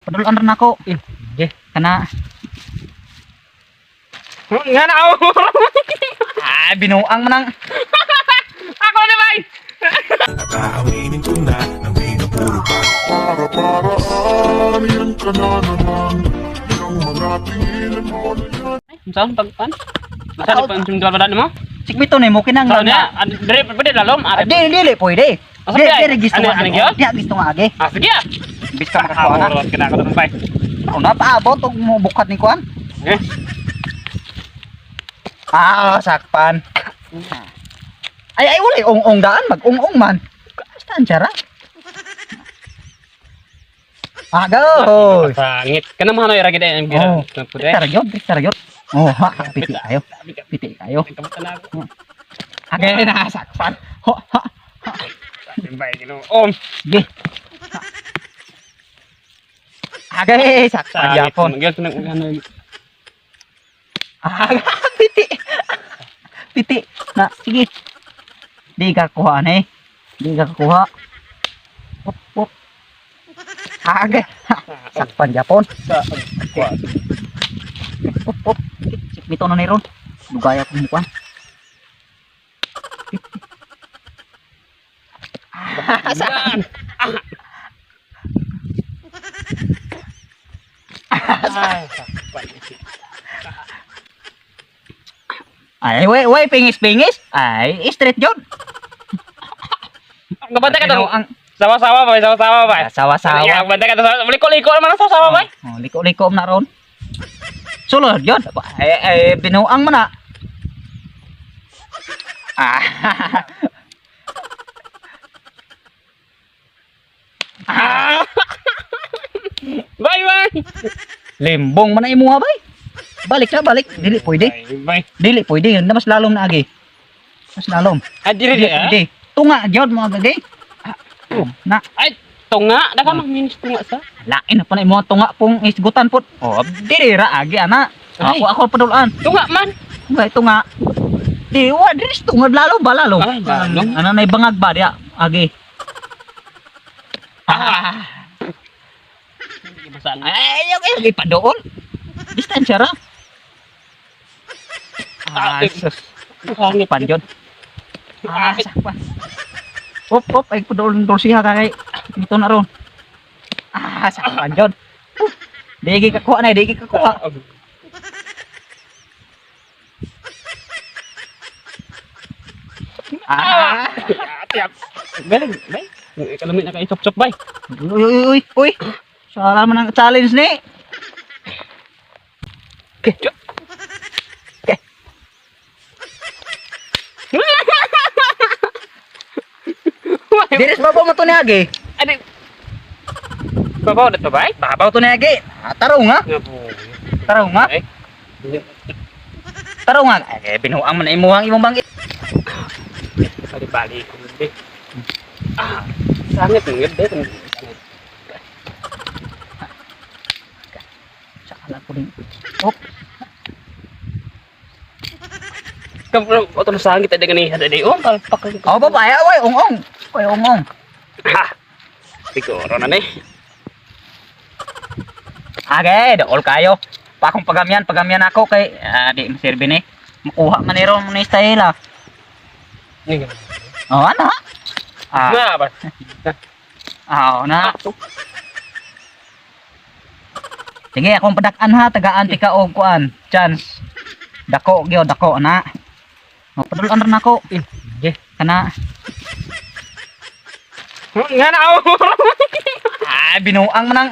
Padulan ra nako. Sige. Kana. Nga na ako. Ah, binuang man ang Ako na bay. At aaminin ko na nang di na puro pa. Para-paraan, yan ka na naman. Yung mga tinginan mo na yan. Saan pagpan? Saan pa yung dalawa mo? Sikmito ni mo kinang Saan niya? Dire pwede lalom. Ah, Are. Di dili pwede. Asa Di ba di register Ano- nga. ano gyud? Di gusto nga agi. Ah, sige. Ah. Bis ka makakuha na. Ako kana ko bay. Una paabot og mo bukat ni kuan. Eh. Ah, sakpan. Ay ay walay ong-ong daan, mag-ong-ong man. Saan siya ra? Ah, go! Sangit. Kana mahano ra gid ay Oh. gira. Pwede. Tara gyud, tara gyud. Oh, ha, piti kayo. Piti kayo. Kamutan na ako. Agay na sakpan. Ho, ha. Bay Ginoo. Om. Sige. Agay sakpan yapon. Magyal ko nang ulan. Ah, piti. Piti. Na, sige. Di ka kuha na eh. Di ka kuha. Op, op. Agay. Sakpan Japon. Sa Op, op. Sikmito na ni ron. Lugaya kong mukuan. Saan? Ay, sakpan. Ay, wey, wey, pingis-pingis. Ay, straight yun. Gabantay ka to. Ang Sawa-sawa bay, sawa-sawa bay. sawa-sawa. Ya, bantay ka to. Liko-liko naman ang sawa-sawa bay. Oh, liko-liko na ron. Sulod yun. Ay, ay, binuang mo na. Ah. Ah! Bye bye. Limbong man na imuha bay. Balik na balik. Dili pwede. Bye bye. Dili pwede. Yun na mas lalom na agi. Mas lalom. Ah, dili Dili di ah. pwede. Tunga gyud mo agi. Ah, oh, na Ay, tunga, daga mang minis tunga sa. lain na pa na imuha tunga pong isgutan pud. Oh, dili ra agi ana. Ay. Ako ako padulaan. Tunga man. Tunga tunga. Di wa dili sa tunga lalo ba lalom. Ay, lalom. Ano na bangag ba diya agi. Ah. Saan? Ay, yung ay pa doon. Distansya ra. Ah, Ah, sus. Pangit. Pan yun. Ah, sakpan. Op, op, ay doon doon siya kay ito na ron. Ah, sakpan yun. Digi kakuha na, digi kakuha. Ah, Tiap. Galing, bay. Kalami na kay chop-chop bay. uy, uy, uy, uy. Sala man ang challenge ni. Okay. Okay. Diris babaw mo to ni Agi. Ano? Babaw na to bay? Babaw to ni Agi. Ah, taraw nga, taraw nga, Ay. taraw nga. Ay, binuang man na imuhang imong bangit. Bali-bali ko hindi. Ah, sangit mo gid eh. Sala ko din. Op, Kamu oto sangit ada gani ada di oh palpak. oh, babae, oy, ong-ong. Oy, ong-ong. Ha. Siguro na ni. Age, dool kayo. Pa akong pagamyan, pagamyan ako kay ah, di maserbi ni. Makuha man ni ron ni style ah. Ni. Oh, ano ha? Ah, Na ba. ah, oh, na. Sige, akong padak-an ha, tagaan ti ka og kuan. Chance. Dako gyud, dako na. Mapadulan ra nako. Sige. Kana. Nga na ako. Ah, binuang man ang